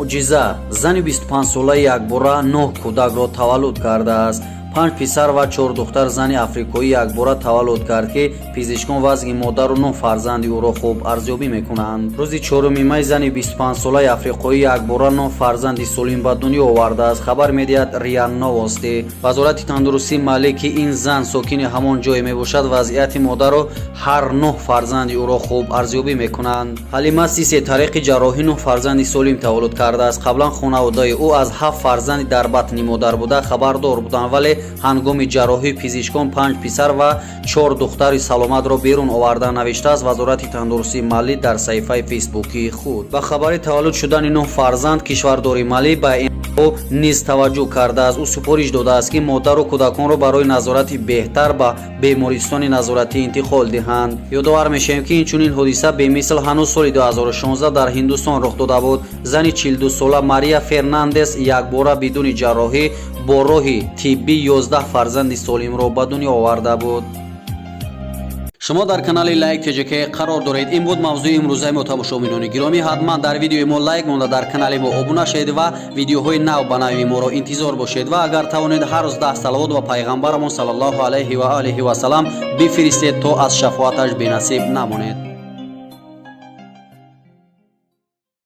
Мӯъҷиза: зани 25-солаи якбора нӯҳ кӯдакро таваллуд кардааст. Панҷ писар ва чор духтар. Зани африқоӣ якбора таваллуд кард, ки пизишкон вазъи модару нӯҳ фарзанди ӯро хуб арзёбӣ мекунанд. Рӯзи 4 май зани 25-солаи африқоӣ якбора нӯҳ фарзанди солим ба дунё овардааст, хабар медиҳад РИА Новости. Вазорати тандурустии Мали, ки ин зан сокини ҳамон ҷое мебошад, вазъияти модару ҳар нӯҳ фарзанди ӯро хуб арзёбӣ мекунанд. Ҳалима Сисе тариқи ҷарроҳӣ нӯҳ фарзанди солим таваллуд кардааст. Қаблан хонаводаи ӯ аз ҳафт фарзанди дар батни модар буда хабардор буданд, вале ҳангоми ҷарроҳӣ пизишкон панҷ писар ва чор духтари саломатро берун оварда, навиштааст вазорати тандурустии Мали дар саҳифаи фейсбукии худ. Ба хабари таваллуд шудани нӯҳ фарзанд кишвардори Мали ба ӯ низ таваҷҷӯҳ кардааст. Ӯ супориш додааст, ки модару кӯдаконро барои назорати беҳтар ба бемористони назоратӣ интиқол диҳанд. Ёдовар мешавем, ки инчунин ҳодиса бемисл ҳанӯз соли 2016 дар Ҳиндустон рух дода буд. Зани 42-сола Мария Фернандес якбора бидуни ҷарроҳӣ бо роҳи тиббӣ 11 фарзанди солимро ба дунё оварда буд. Шумо дар канали Лайк ТЖК қарор доред. Ин буд мавзӯи имрӯзаи мо. Тамошобинони гиромӣ, ҳатман дар видеои мо лайк монда, дар канали мо обуна шавед ва видеоҳои нав ба нави моро интизор бошед. Ва агар тавонед, ҳар рӯз 10 салавот ба пайғамбарамон, саллаллоҳу алайҳи ва олиҳи васалам, бифиристед, то аз шафоаташ бенасиб намонед.